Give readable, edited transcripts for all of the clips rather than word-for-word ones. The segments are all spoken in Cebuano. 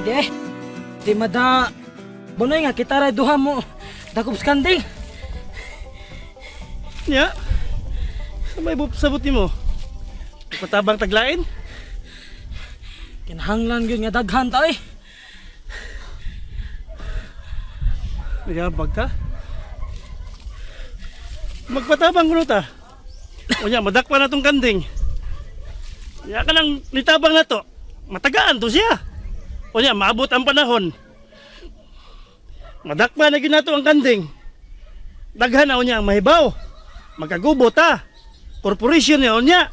Lagi eh. Di mada Bunoy nga kita ra duha mo dakop sa kanding. Nya. Sa may sabot nimo. Patabang taglain. Kinahanglan gyud nga daghan ta eh. Nagabag ka. Magpatabang kuno ta. Unya madakpa na tong kanding. Nya ka nang nitabang na to. Matagaan to siya. Unya maabot ang panahon. Madakpa na gyud nato ang kanding. Daghan na unya ang mahibaw. Magkagubo ta. Corporation niya unya.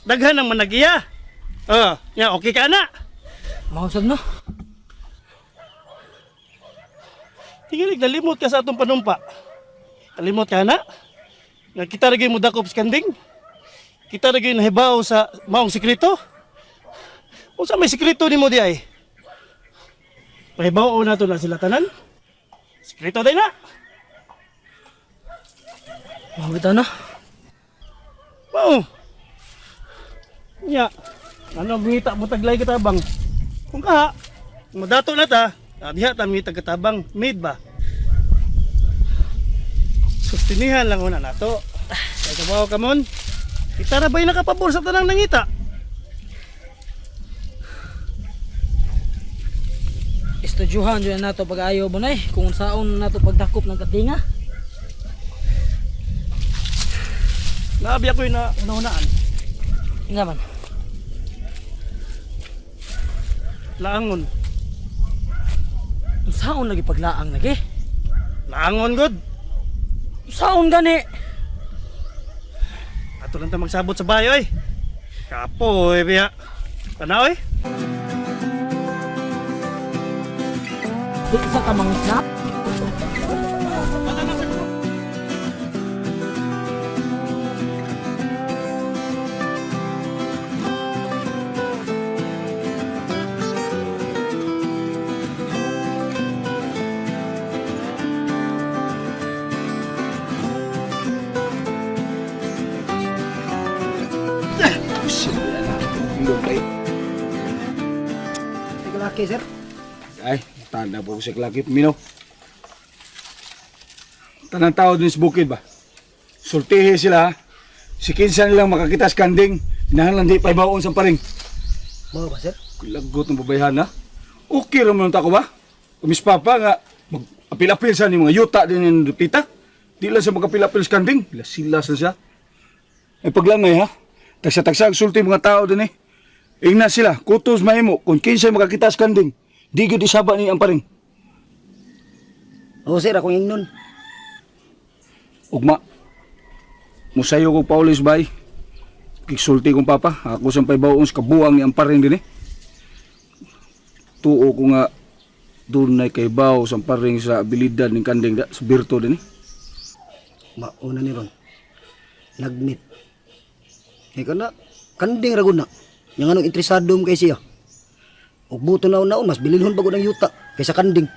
Daghan ang managiya. Oh, nya okay ka na. Mao sad no. Tingilig, nalimot ka sa atong panumpa. Nalimot ka na. Nga kita ra gyud mo dakop sa kanding. Kita ra gyud nahibaw sa maong sikreto. Unsa may sikreto nimo di ay? Pahibaw na to na sila tanan. Sikreto day na. Mao bitaw no. Mao. Nya. Ano ngita mo taglay katabang? Kung kaha, madato na ta, diha ta mangita katabang, made ba? Sustinihan lang una nato. Kay kabaw kamon. Kita ra ba'y nakapabor sa tanang nangita? Estudyuhan jud na nato pag-ayo Bunoy kung unsaon nato pagdakop ng kandinga. Naabi ako'y na unahunaan. Nga man. Laangon. Unsaon lagi paglaang lagi? Laangon god. Unsaon gani? Ato lang ta magsabot sa bayo oy. Kapoy biya. Tanaw oy. Di sa ka mangisna. Laki, sir. Ay, tanda po ko sa klaki, Pumino. Tanang tao din sa bukid ba? Sultihi sila, ha? Si kinsa nilang makakita sa kanding, lang di pa ibaon sa paring. Mao ba, sir? Lagot ng babayhan, ha? Okay ra man tako ba? Umis papa nga, mag-apil-apil sa ni mga yuta din yung pita. Di lang siya mag-apil-apil sa kanding. Silas na siya. Ay paglangay, ha? Tagsa-tagsa ang sulti mga tao din eh. Ingna sila, kutos mahimo, kung kinsay makakita sa kanding, di gyud isaba ni ang paring. Oo, sir, akong ingnon. Ugma. Musayo ko paulis bay. Kiksulti kong papa, ako sa paybaon sa kabuang ni ang paring din eh. Tuo ko nga dunay kay baw sa paring sa abilidad ning kanding da, sa birto din eh. Mauna ni Ron. Nagmit. Ikaw na, kanding ragun na. Yang anong interesado mo kay siya. Ug buto na naon, mas bililhon bago ng yuta kaysa kanding.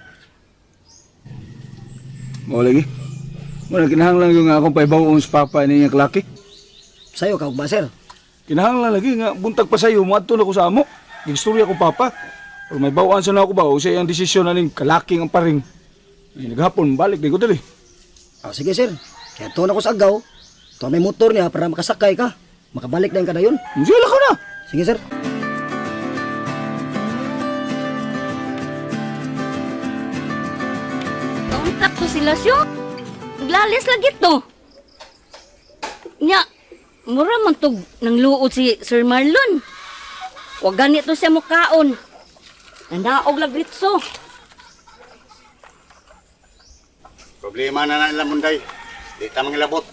Mao lagi. Mo na kinahanglan yung nga akong paybaon sa papa ni iyang klaki. Sayo ka ba, sir? Kinahanglan lagi nga buntag pa sayo moadto na ko sa amo. Gigstorya ko papa. Pero may bawaan sa na ako ba o sa iyang desisyon na ning kalaking ang paring. Ay, naghapon balik di ko dali. Ah, sige, sir. Kaya tuon ako sa agaw. Tuon may motor niya para makasakay ka. Makabalik na yung kadayon. Sige ko na. Sige, sir. Kauntak ko sila siyo. Naglalis lagi to. Nya, mura man tog nang luod si Sir Marlon. Wag ganito siya mukaon. Nanaog lag ritso. Problema na na nila munday. Di ta mangilabot.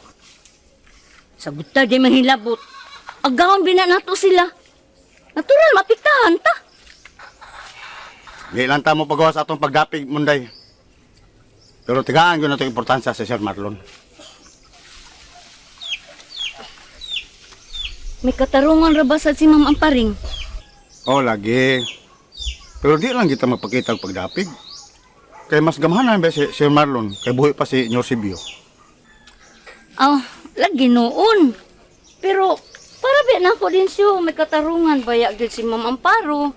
Sagot ta di manghilabot. Agahon bina nato sila. Natural mapiktahan ta. Di lang ta mo pagawa sa atong pagdapig munday. Pero tigaan gyud nato importansya sa Sir Marlon. May katarungan ra ba sad si Ma'am Amparing? Oh, lagi. Pero di lang kita magpakita og pagdapig. Kay mas gamhanan ba si Sir Marlon kay buhi pa si Nyor Sibio. Ah, lagi noon. Pero para ba nako din siyo may katarungan baya gyud si Ma'am Amparo.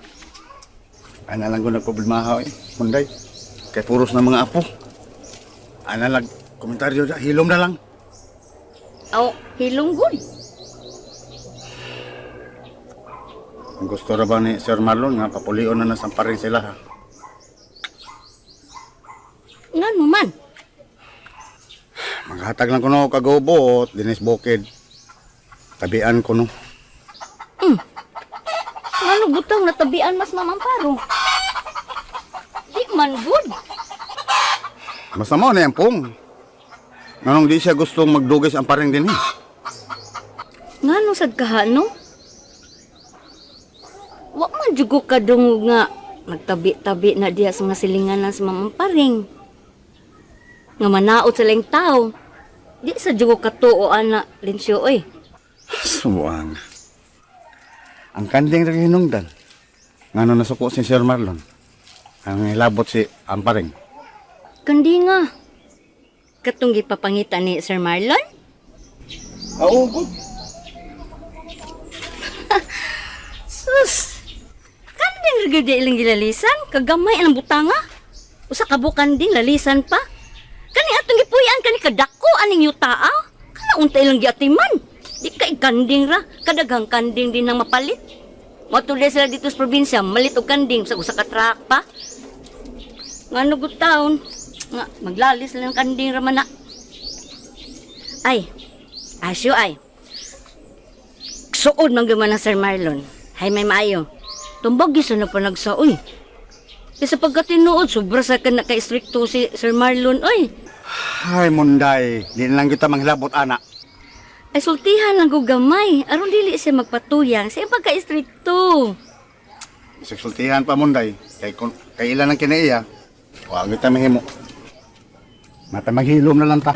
Ana lang ko nagproblema eh. Munday. Kay puros na mga apo. Ana lang komentaryo dya, hilom na lang. Aw, hilong gud. Ang gusto ra ba ni Sir Marlon nga papulion na na paring sila ha. Ngano man? Maghatag lang kuno kagubot dinis bukid. Tabian ko no. Ngano butang natabian mas mamamparo? Di man gud. Basta mo na yan pong. Nganong di siya gustong magdugis ang paring din eh. Ngano sad kaha no? Wa man jud ko kadungog nga nagtabi-tabi na diha sa mga silinganan sa mamamparing. Nga manaot sa laing tao. Di sa jud ko katuo ana Linsyo oy. Suwang. Ang kanding ra hinungdan. Ngano nasuko si Sir Marlon. Ang hilabot si Amparing. Kandi nga. Katong gipapangita ni Sir Marlon? Oo, good. Sus! Kanding ra gyud ilang gilalisan, kagamay ang butanga. Usa ka buok kanding lalisan pa. Kani atong gipuy-an kani kadako aning yutaa. Kana unta ilang giatiman. Di kay kanding ra, kadaghang kanding din nang mapalit. Motuloy sila dito sa probinsya, malit og kanding sa usa ka truck pa. Ngano gud taon, nga maglalis lang ng kanding ra man na. Ay, asyo ay. Suod man gyud man ang Sir Marlon. Hay may maayo. Tumbag gyud sa na panagsaoy. Kaysa pagkatinuod, sobra sa ka naka-stricto si Sir Marlon, oy. Ay, Munday. Di na lang kita manghilabot, ana. Ay sultihan lang ko gamay. Aron dili siya magpatuyang sa iyang pagka-stricto. Isigsultihan pa, Munday. Kay, kay ilan ang kinaiya. Huwag kita mahimo. Mata maghilom na lang ta.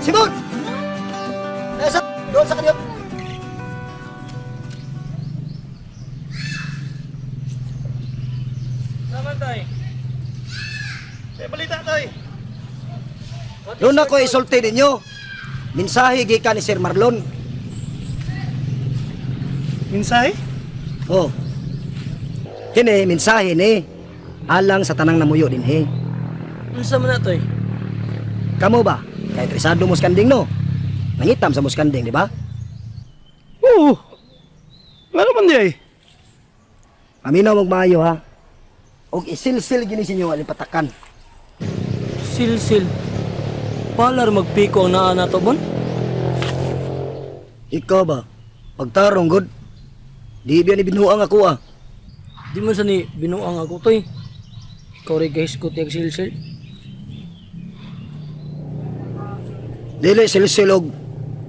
Simon! Nasa doon sa kanyo. Naman tay. Sa balita tay. Doon ako isulti ninyo. Mensahe gikan ni Sir Marlon. Mensahe? Oh. Kini mensahe ni alang sa tanang namuyo dinhi. Unsa man na toy? Kamo ba? Kay interesado mo sa kanding no? Nangitam sa muskanding, di ba? Oo. Ngano man di ay? Paminaw mong maayo ha. Og isilsil gini sinyo aling patakan. Silsil. Palar magpiko ang naa nato bon. Ikaw ba? Pagtarong god. Di biya ni binuang ako ah. Di man sa ni binuang ako toy. Ikaw rin guys ko tiyag silsil. Dili silsil og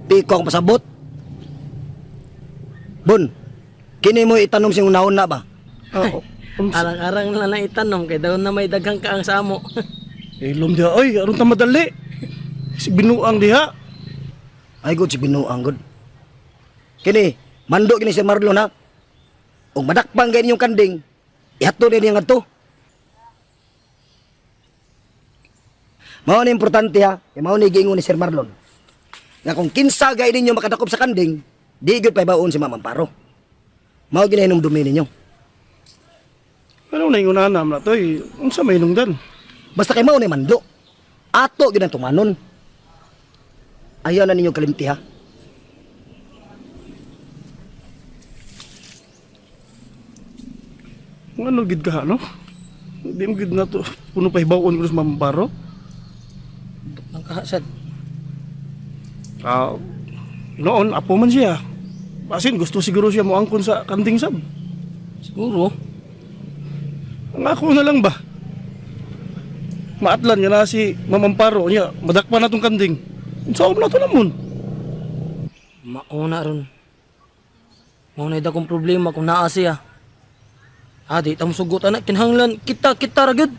piko ang pasabot. Bon, kini mo itanom sing unahon na ba? Oo. Arang-arang na lang itanong kay daw na may daghang kaang sa amo. Hilom diha oy, aron ta madali. Si binuang diha. Ay god si binuang god. Kini, mando kini si Marlon ha. Og madakpang gay ninyong kanding, ihatod din niyang adto. Mao ni importante ha, kay mao ni giingon ni Sir Marlon. Nga kung kinsa gay ninyo makadakop sa kanding, di gyud pahibaon si Ma'am Amparo. Mao ginahinumdumi ninyo. Ano na ingon na na toy? Unsa may hinungdan? Basta kay mao ni mando. Ato gyud ang tumanon. Ayaw na ninyo kalimti ha. Ngano gid ka no? Di mo gid na to puno pa hibaw-on ko sa Ma'am Amparo. Ang kahasad. Ah, noon apo man siya. Basin gusto siguro siya moangkon sa kanding sab. Siguro. Ang ako na lang ba? Maatlan nga na si Ma'am Amparo niya, madakpan na tong kanding. Unsa na to namon? Mauna ron. Mauna dakong problema kung naa siya. Ah, di tamo sugot anak kinahanglan kita kita ra gyud.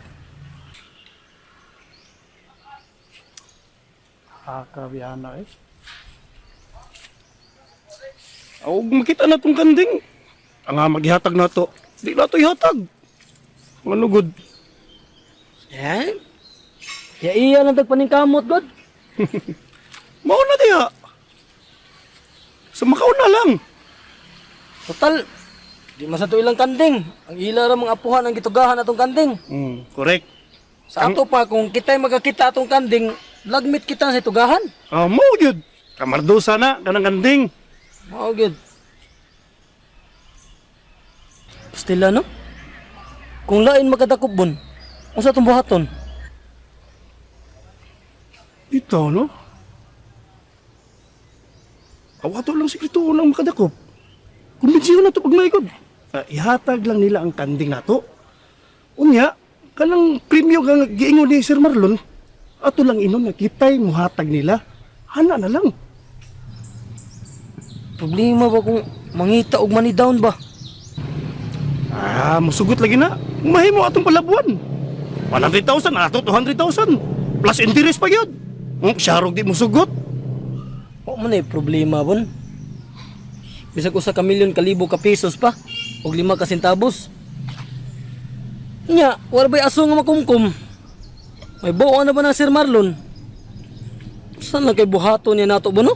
Kakabiyana eh. Og makita na tong kanding. Ang nga maghihatag na to. Di na to ihatag. Manugod. Eh? Ya iya lang tagpaningkamot god. Mao na diha. Sa makauna lang. Total, di man sa to ilang kanding. Ang ila ra mga apuhan ang gitugahan atong kanding. Correct. Sa ato pa kung kita'y magakita atong kanding, lagmit kita sa itugahan. Ah, mao gyud. Kamardusa na kanang kanding. Mao gyud. Pastila no? Kung lain makadakop bon, unsa atong buhaton? Ito, no? Awa to lang sikreto unang makadakop. Kumbinsiyon na to pag maikod. Ah, ihatag lang nila ang kanding nato. Unya, kanang premyo nga giingon ni Sir Marlon, ato lang inon nga kitay muhatag nila. Hana na lang. Problema ba kung mangita og money down ba? Ah, musugot lagi na. Mahimo atong palabuan. 100,000, ato 200,000. Plus interest pa yun. Siyarog di musugot. Wa man ay problema bon. Bisag usa ka milyon kalibo ka pesos pa og 5 ka sentabos. Nya, wala ba'y aso nga makumkum? May buo na ba na Sir Marlon? Saan lang kay buhaton niya nato ba no?